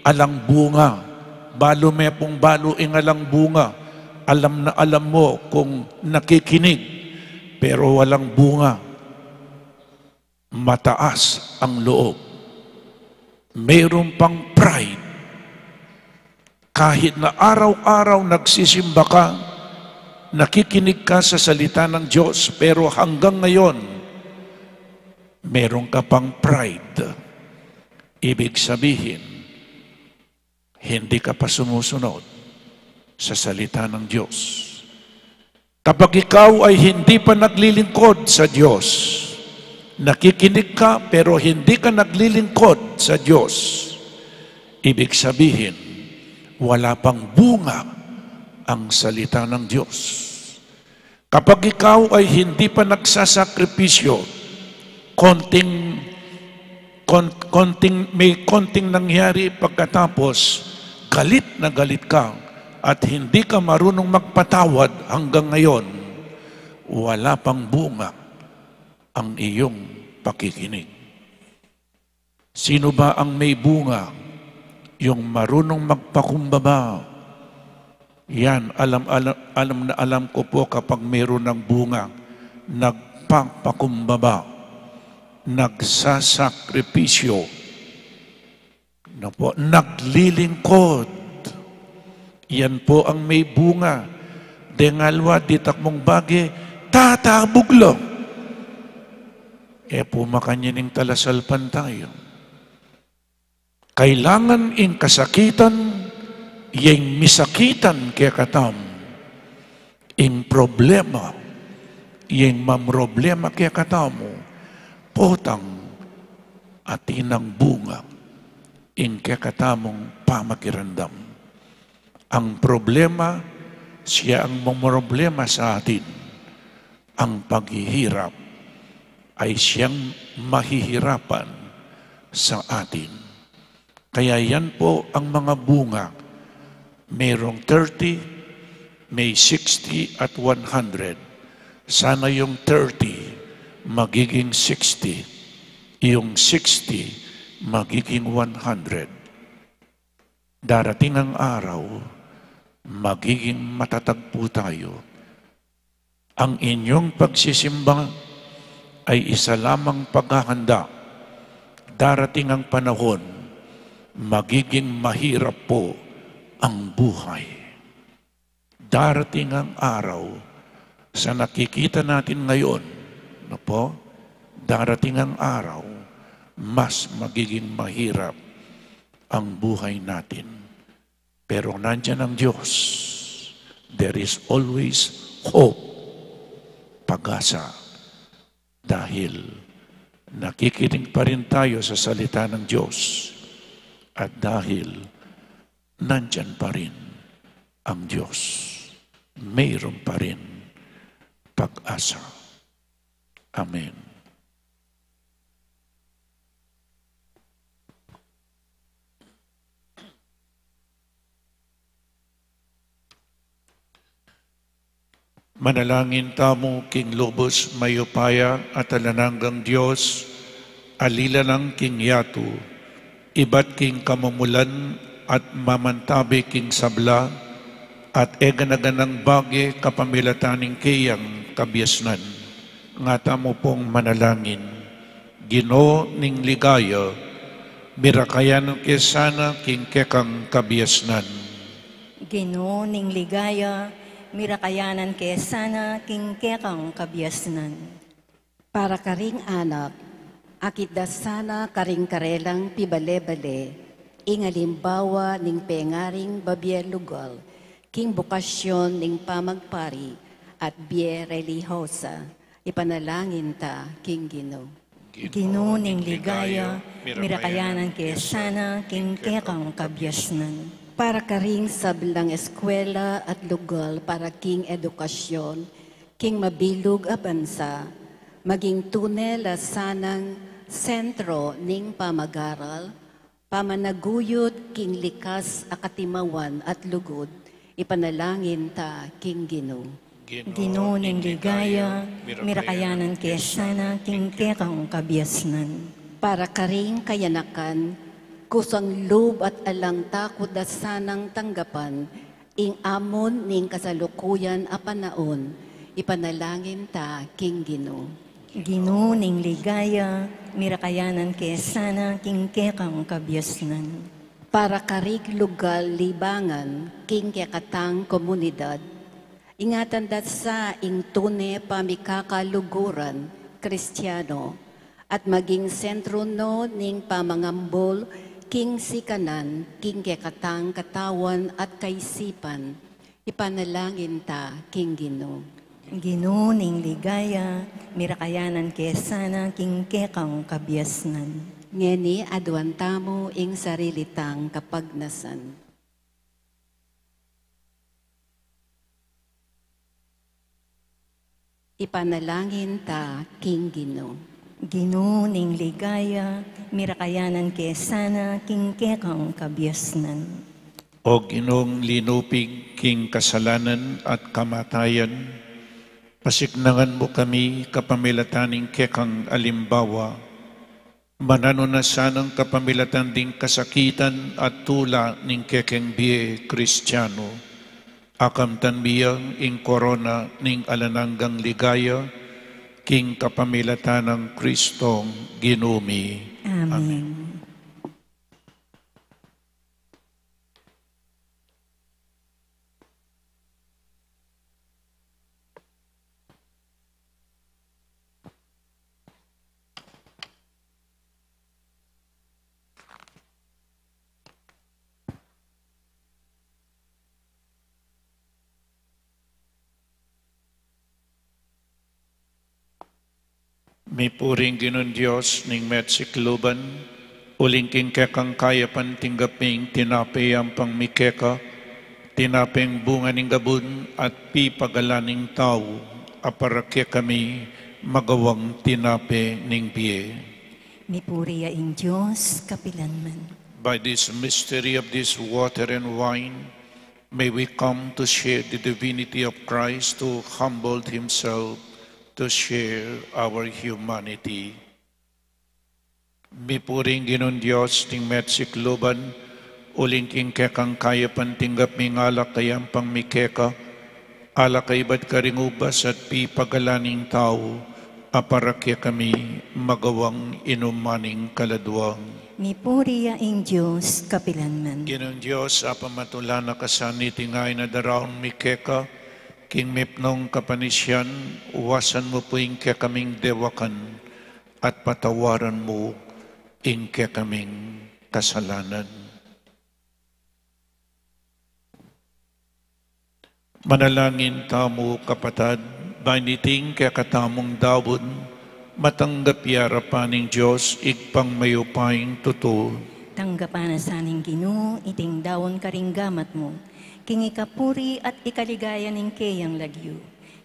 alang bunga. Balu me pung balu ing alang bunga. Alam na alam mo kung nakikinig, pero walang bunga. Mataas ang loob. Mayroon pang pride. Kahit na araw-araw nagsisimba ka, nakikinig ka sa salita ng Diyos, pero hanggang ngayon, meron ka pang pride. Ibig sabihin, hindi ka pa sumusunod sa salita ng Diyos. Kapag ikaw ay hindi pa naglilingkod sa Diyos, nakikinig ka pero hindi ka naglilingkod sa Diyos, ibig sabihin, wala pang bunga ang salita ng Diyos. Kapag ikaw ay hindi pa nagsasakripisyo, konting, kon-, konting, may konting nangyari pagkatapos, galit na galit ka at hindi ka marunong magpatawad hanggang ngayon, wala pang bunga ang iyong pakikinig. Sino ba ang may bunga? Yung marunong magpakumbaba. Yan, alam, alam, alam na alam ko po kapag meron ng bunga. Nagpapakumbaba. Nagsasakripisyo. Ano po? Naglilingkod. Yan po ang may bunga. Dengalwa, ditak mung bage, tatabug lo. E pu makanyan ing talasalpantaya. Kailangan ing kasakitan, ing misakitan kekatamu, ing problema, ing mamroblema kekatamu, potang atin nang bunga ing kekatamung pamakiramdam. Ang problema, siya ang mamroblema sa atin. Ang paghihirap ay siyang mahihirapan sa atin. Kaya yan po ang mga bunga. Merong thirty, may sixty at one hundred. Sana yung thirty magiging sixty, yung sixty magiging one hundred. Darating ang araw, magiging matatag po tayo. Ang inyong pagsisimba ay isa lamang paghahanda. Darating ang panahon, magiging mahirap po ang buhay. Darating ang araw sa nakikita natin ngayon, no po? Darating ang araw, mas magiging mahirap ang buhay natin. Pero nandiyan ang Diyos. There is always hope, pag-asa. Dahil nakikinig pa rin tayo sa salita ng Diyos. At dahil nandiyan pa rin ang Diyos. Mayroon pa rin pag-asa. Amen. Manalangin tamu king lubos mayupaya at alang anggang Diyos, alila nang king yatu, Ibat king kamumulan at mamantabe king sabla, at e gana-ganang bage kapamilatan ning keyang kabiasnan. Nga tamu pung manalangin. Ginu ning ligaya, mirakayanan ke sana king kekang kabiasnan. Ginu ning ligaya, mirakayanan ke sana king kekang kabiasnan. Para karing anak, akit da sana karing karelang pibale-bale ing alimbawa ning pengaring babie lugal king bokasyon ning pamagpari at bie relihiyosa, ipanalangin ta king Ginu. Ginu ning ligaya, mirakayanan ke sana king kekang kabiasnan. Para karing sablang eskwela at lugal para king edukasyon king mabilug a bansa, maging tune la sanang sentro ning pamagaral, pamanaguyut king likas a katimawan at lugud, ipanalangin ta king Ginu. Ginu ning ligaya, mirakayanan ke sana king kekang kabiasnan. Para karing kayanakan, kusang lub at alang takut da sanang tanggapan ing amon ning kasalukuyan a panaun, ipanalangin ta king Ginu. Ginu ning ligaya, mirakayanan ke sana king kekang kabiasnan. Para karing lugal libangan king kekatang komunidad, ingatan da sa ing tune pamikakaluguran Kristiano, at maging sentro no ning pamangambul king sikanan king kekatang katawan at kaisipan, ipanalangin ta king Ginu. Ginu ning ligaya, mirakayanan ke sana king kekang kabiasnan. Ngeni aduan tamu ing sarili tang kapagnasan. Ipanalangin ta king Ginu. Ginu ning ligaya, mirakayanan ke sana king kekang kabiasnan. O Ginung linupig king kasalanan at kamatayan, pasiknangan mu kami kapamilatan ning kekang alimbawa. Mananu na sanang kapamilatan ding kasakitan at tula ning kekeng bie Kristiano, akamtan mi yang ing korona ning alang anggang ligaya, king kapamilatan nang Kristong Ginu mi. Amen. Amen. Mipuri ing Ginung Dios ning meatsikluban, uling king kekang kayapan tinggap mi ing tinape yampang mi keka, tinapeng bunga ning gabun at pipagalan ning tau, a para kekami magawang tinape ning bie. Mipuri ya ing Dios kapilanman. By this mystery of this water and wine, may we come to share the divinity of Christ who humbled himself to share our humanity. Mipuri ing Ginung Dios ning meatsikluban, uling king kekang kayapan tinggap mi ing alak a yampang mi keka, alak a ibat karing ubas at pipagalan ning tau, a para kekami magawang inuman ning kaladua. Mipuri ya ing Dios kapilanman. Ginung Dios, a pamatula na ka sa niting ain a daraun mi keka, king mipnung kapanisian, uasan mu pu ing kekaming dewakan, at patawaran mu ing kekaming kasalanan. Manalangin tamu, kapatad, ban iting kekatamung daun, matanggap ya arapan ning Dios, Ibpang mayupayang tutu. Tanggapan na sa ning Ginu iting daun karing gamat mu, king ikapuri at ikaligaya ning keyang lagyu,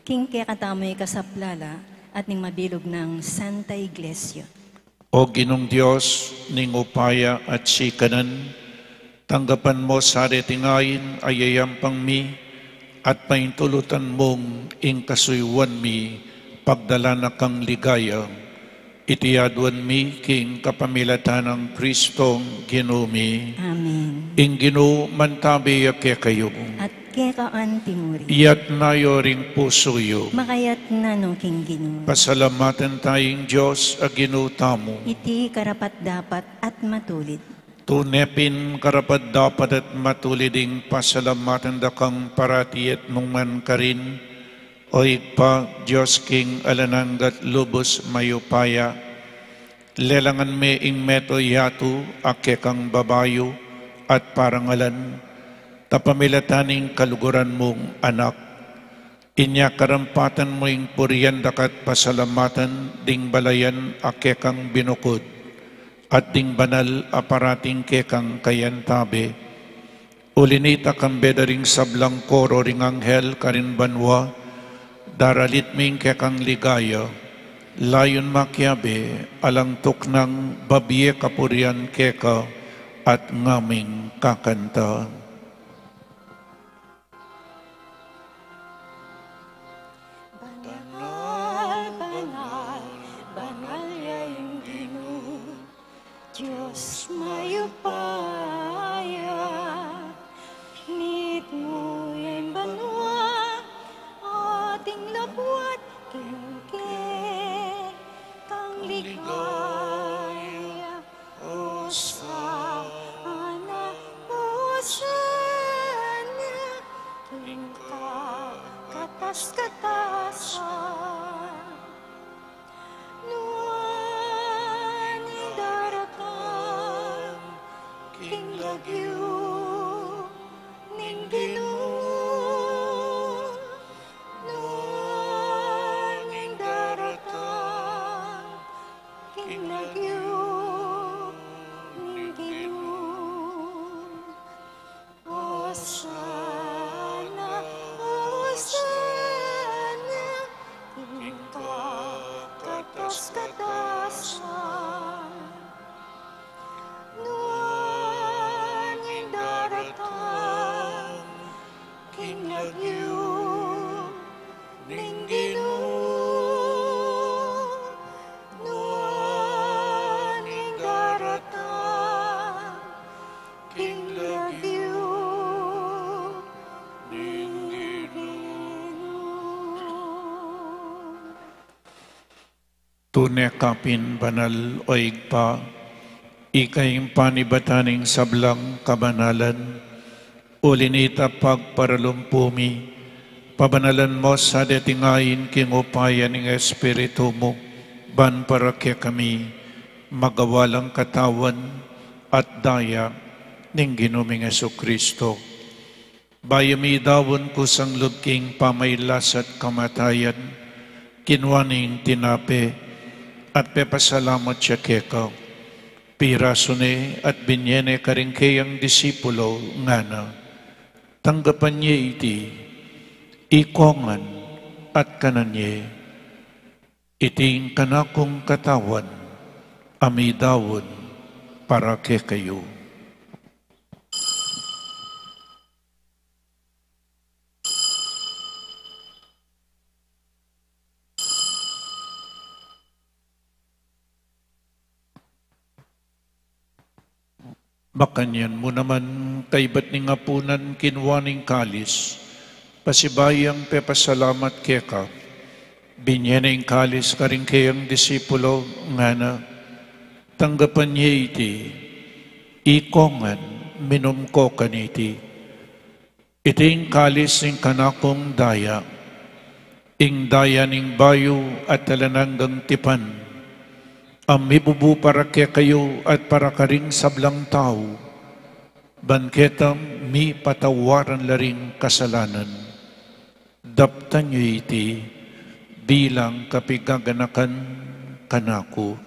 king kekatamung ikasaplala at ning mabilug nang Santa Iglesia. O Ginung Dios ning upaya at sikanan, tanggapan mu sa reting ain a yayampang mi, at paintulutan mung ing kasuyuan mi pagdala na kang ligaya. Iti aduan mi king kapamilatan nang Kristong Ginu mi. Amen. Ing Ginu mantabi ya kekayu. At keka anti mu rin. Iyatas yu ring pusu yu. Makayatas no king Ginu. Pasalamatan taya ing Dios a Ginu tamu. Iti karapat-dapat at matulid. Tune pin karapat-dapat at matulid ing pasalamatan da kang parati at nukarin man, O Ibpa, Dios king alang angga at lubus mayupaya. Lelangan me ing mabilug a yatu a kekang babayu at parangalan, ta pamilatan ning kaluguran mung Anak, inya karampatan mu ing purian daka at pasalamatan ding balayan a kekang binukud, at ding banal a parating kekang kayantabe. Uli nita, kambe da ring sablang koro ring anghel karin banua, daralit mi ing kekang ligaya, layun makiabe, alang tuknang babie kapurian keka, at ngaming kakanta. Banal, banal, banal ya ing Ginu, Dios mayupaya. Mitmu ya ing banua, at ing labuad king kekang ligaya. Hosana, Hosana, king kakatas-katasan. Nuan ing daratang king lagyu ning Ginu. Nuan ing daratang king lagyu ning Ginu. Hosana, Hosana, king kakatas-katasan. Nuan ing daratang king lagyu ning Ginu. Nuan ing daratang king lagyu ning Ginu. Tune ka pin banal, o Ibpa, ika ing panibatan ning sablang kabanalan. Uli nita, pagparalumpu mi, pabanalan mo sa deti ngan king upaya ning Espiritu mu, ban para kekami magawa lang katawan at daya ning Ginu ming Jesucristo. Bayu mi daun kusang lub king pamailas at kamatayan, kinua ne ing tinape, at pepasalamat ya keka, pirasu ne at binye ne karing keyang disipulo, ngana: Tanggapan ye iti, ikong ngan, at kanan ye. Iti ing kanakung katawan, a midaun para kekayu. Makanyan mu naman, kaybat ning apunan, kinua ne ing kalis, pasibayu yang pepasalamat keka, binye ne ing kalis karing keyang disipulo, ngana: Tanggapan ye iti, ikong ngan, minum ko kaniti. Iti ing kalis ning kanakung daya, ing daya ning bayu at alang anggang tipan, a mibubu para kekayu at para karing sablang tau, ban ketang mipatawaran la ring kasalanan. Daptan yu iti bilang kapigaganakan kanaku.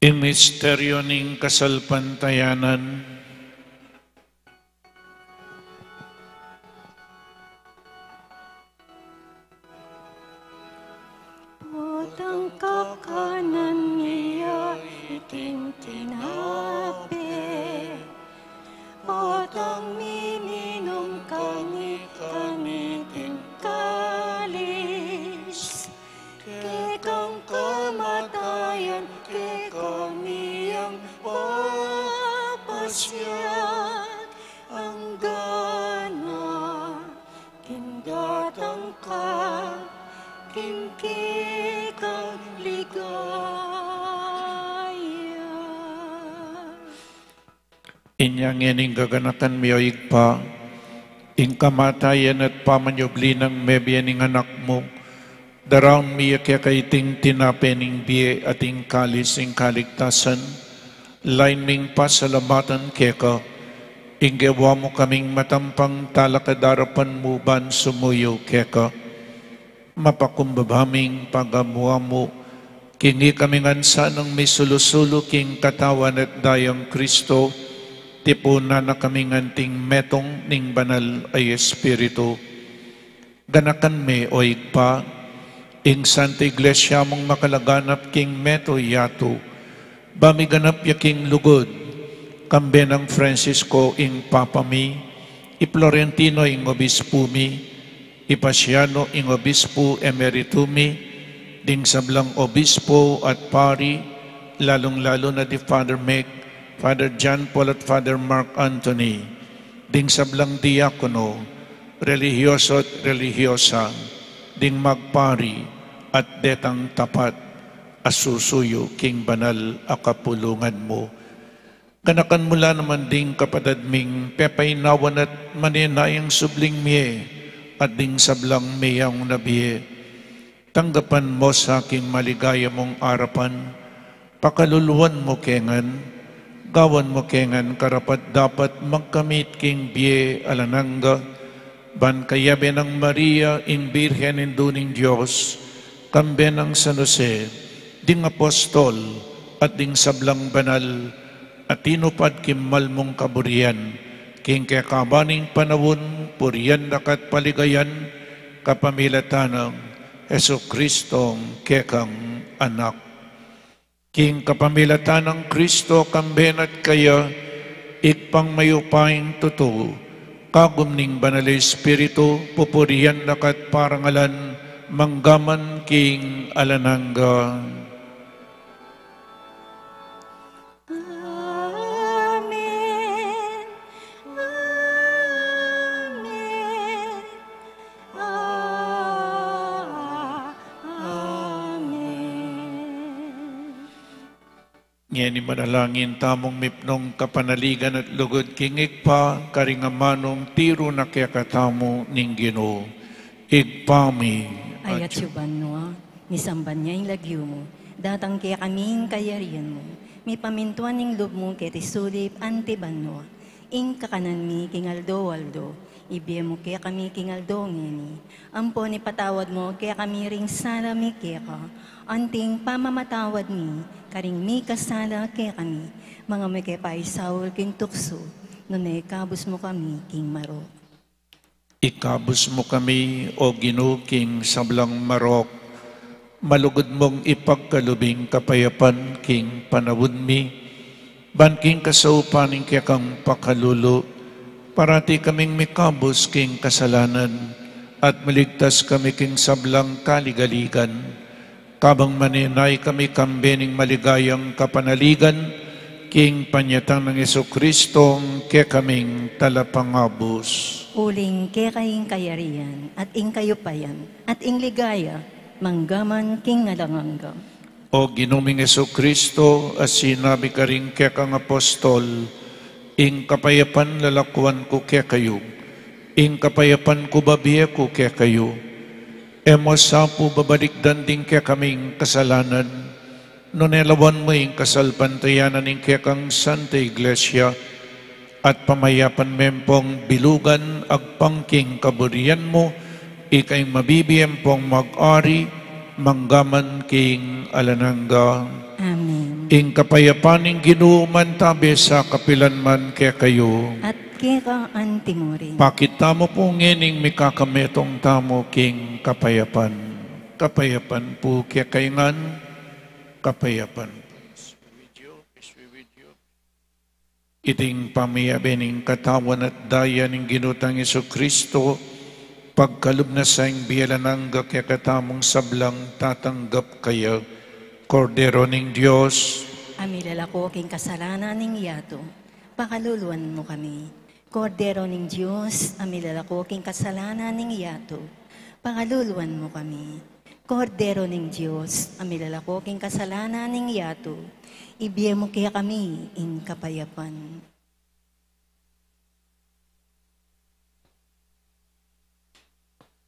Ing misteryu ning kasalpantayanan. Potang kakanan mi ya, ing king tinape, potang miminum kami kaniting kalis, kekang kamatayan kekami yang papasiag, anggang king datang ka king kekang ligaya. Inya ngening gaganakan mi, o Ibpa, ing kamatayan at pamanyubli nang mebie ning Anak mu, daraun mi keka iting tinape ning bie at ing kalis ning kaligtasan, lain ming pasalamatan keka, ing gewa mu kaming matampang talakad king arapan mu ban sumuyu keka. Mapakumbaba ming pagamu-amu, king ikami ngan sanang misulu-sulu king katawan at dayang Kristo, tipunan na kami ngan king metung ning Banal a Espiritu. Ganakan me, o Ibpa, ing Santa Iglesia mung makalaganap king meto yatu, ba miganap ya king lugud, kambe nang Francisco ing Papa mi, i Florentino ing Obispu mi, i Paciano ing Obispu Emeritu mi, ding sablang Obispu at Pari, lalung-lalu na di Father Mick, Father John Paul at Father Mark Anthony, ding sablang diakono, relihiyoso at relihiyosa, ding magpari, at detang tapat a susuyu king banal a kapulungan mu. Ganakan mu la naman ding kapatad ming pepainawan at manenayang subling mie, at ding sablang meyaun na bie. Tanggapan mu sa king maligaya mung arapan, pakaluluan mu ke ngan, gawan mu ke ngan karapat-dapat magkamit king bie alang angga, ban kayabe nang Maria, ing Birhen Indu ning Dios, kambe nang San Jose, ding apostol, at ding sablang banal, a tinupad king malmung kaburian, king kekaban ning panaun, purian da ka at paligayan, kapamilatan nang Jesucristong kekang Anak. King kapamilatan nang Kristo, kambe na at kaya, Ibpang mayupayang tutu, kagum ning Banal a Espiritu, pupurian da ka at parangalan, mangga man king alang angga. Amen. Amen. Ah, amen. Ngeni manalangin tamung mipnung kapanaligan at lugud king Ibpa, karing amanung tiru na kekatamu ning Ginu. Ibpa mi, atsu ka banua, misamban ya ing lagyu mu, datang kekami ing kayarian mu, mipamintuan ing lub mu keti sulip anti banua. Ing kakanan mi king aldo-aldo, ibie mu kekami king aldo ngeni. Ampon ipatawad mu kekami ring sala mi keka, anti ing pamamatawad mi karing mikasala kekami. Manga e mu ke paisaul king tuksu, nune ikabus mu kami king marok. Ikabus mu kami, O Ginu, king sablang marok, malugud mung ipagkalub ing kapayapan king panaun mi, ban king kasaupan ning kekang pakalulu, parati kaming mikabus king kasalanan, at maligtas kami king sablang kaligaligan, kabang manenaya kami kambe ning maligayang kapanaligan, king panyatang nang Jesucristong kekaming Talapangabus. Uling keka ing kayarian, at ing kayupayan, at ing ligaya, mangga man king alang angga. O Ginu ming Jesucristo, a sinabi karing kekang apostol, ing kapayapan lalakuan ku kekayu, ing kapayapan ku babie ku kekayu. E mu sa pu babalikdan ding kekaming kasalanan, nune lawan mu ing kasalpantayanan ning kekang Santa Iglesia, at pamayapan me pung bilugan agpang king kaburian mu, ika ing mabibie pung mag-ari, mangga man king alang angga. Amen. Ing kapayapan ning Ginu mantabe sa kapilan man kekayu. At keka anti mu rin. Pakit tamu pu ngening mikakametung tamu king kapayapan. Kapayapan pu kekayu ngan, kapayapan pu. Iting pamiyabe ning katawan at daya ning Ginu tang Jesucristo, pagkalub na sa ing bie alang angga kekatamung sablang tatanggap kaya. Kordero ning Dios, a milalako king kasalanan ning yatu, pakaluluan mu kami. Kordero ning Dios, a milalako king kasalanan ning yatu, pakaluluan mu kami. Kordero ning Dios, a milalako king kasalanan ning yatu, ibie mu kekami ing kapayapan.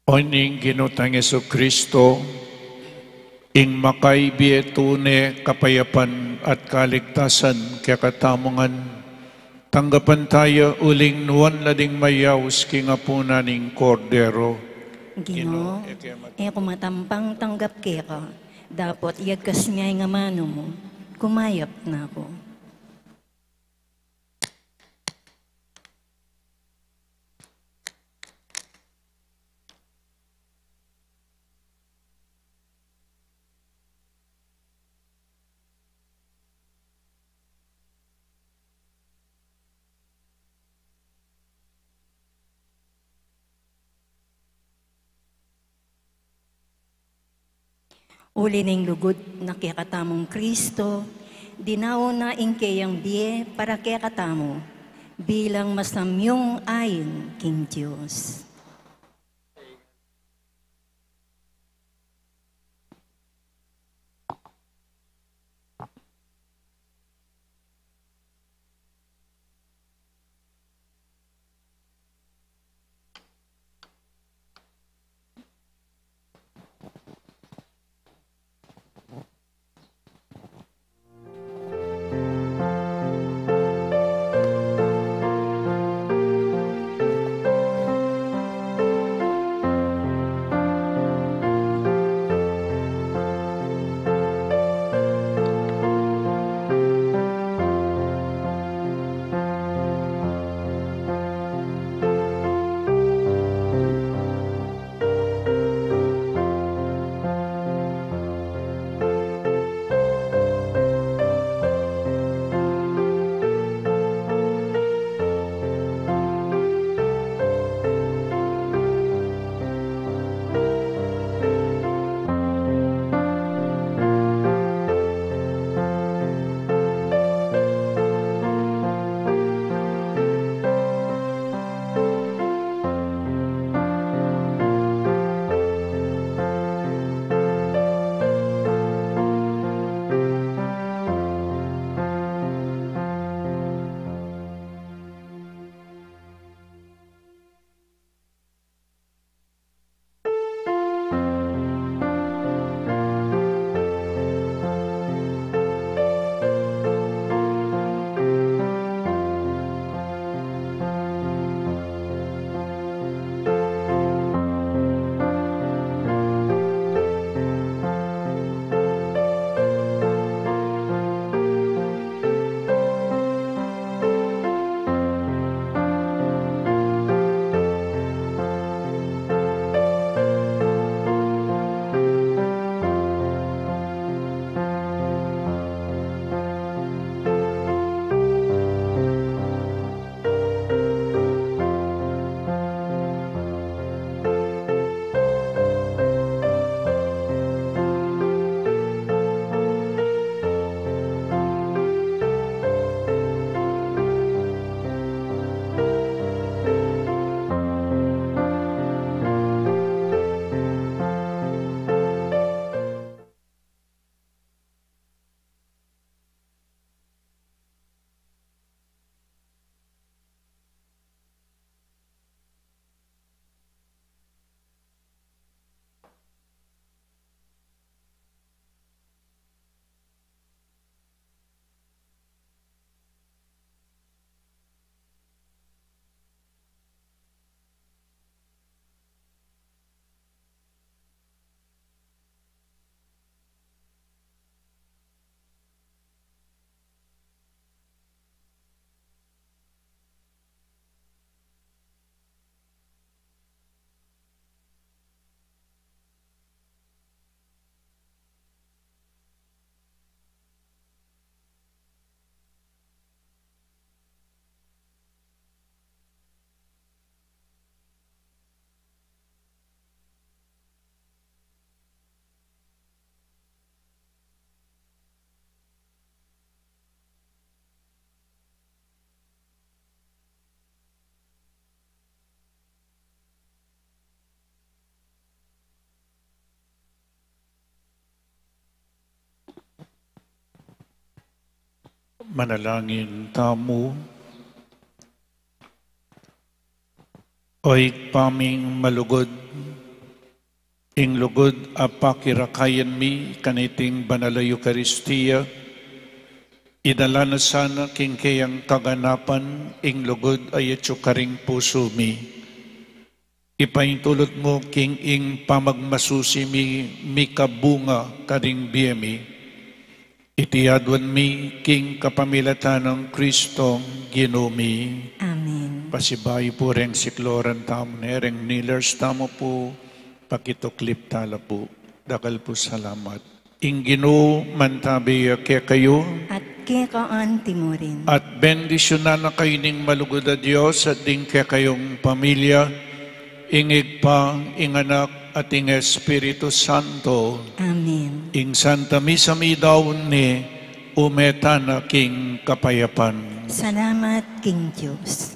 O ning Ginu tang Jesucristo, ing makaibie tune kapayapan at kaligtasan kekatamu ngan, tanggapan taya uling nuan la ding mayaus king apunan ning Kordero. Ginu, e ku matampang tanggap keka, dapot iyagkas mu ing amanu mu, kumayap na ku. Uli ning lugud na kekatamung Kristo, dinau na ing keyang bie para kekatamu, bilang masamyung ain king Dios. Manalangin tamu. O Ibpa ming malugud, ing lugud a pakirakayan mi kaniting banal a Eukaristia, idala na sana king kayang kaganapan ing lugud a yatyu karing pusu mi. Ipaintulud mu king ing pamagmasusi mi, mikabunga karing bie mi. Iti aduan mi king kapamilatan nang Kristong Ginu mi. Amen. Pasibayu pu reng sikloran tamu ne, reng kneelers tamu pu, pakituklip tala pu. Dakal pu salamat. Ing Ginu mantabi ya kekayu. At keka antimurin. At bendisyunan na kayu ning malugud a Dios at ding kekayung pamilya, ing Ibpa, ing Anak, at ing Espiritu Santo. Amen. Ing Santa Misa mi daun ne, ume tana king kapayapan. Salamat king Dios.